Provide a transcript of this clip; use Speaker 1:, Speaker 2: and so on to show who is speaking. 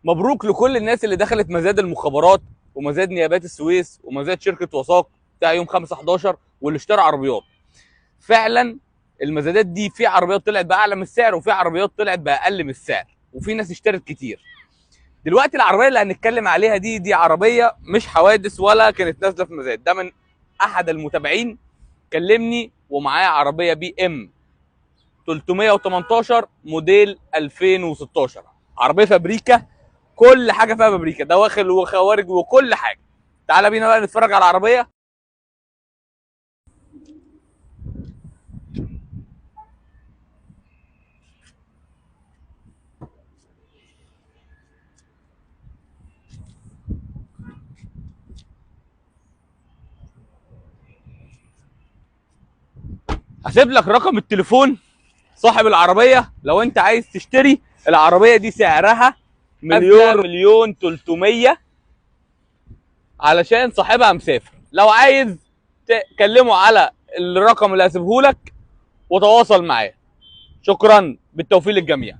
Speaker 1: مبروك لكل الناس اللي دخلت مزاد المخابرات ومزاد نيابات السويس ومزاد شركة وثاق بتاع يوم 5/11 واللي اشترى عربيات. فعلا المزادات دي في عربيات طلعت باعلى من السعر وفي عربيات طلعت باقل من السعر، وفي ناس اشترت كتير. دلوقتي العربية اللي هنتكلم عليها دي عربية مش حوادث ولا كانت نازله في مزاد، ده من احد المتابعين كلمني ومعاه عربية بي ام 318 موديل 2016، عربية فابريكا، كل حاجة فيها فابريكا، دواخل وخوارج وكل حاجة. تعالى بينا بقى نتفرج على العربية. هسيب لك رقم التليفون صاحب العربية لو انت عايز تشتري العربية دي. سعرها 1,300,000 علشان صاحبها مسافر. لو عايز تكلمه على الرقم اللي هسيبه لك وتواصل معاه. شكرا، بالتوفيق للجميع.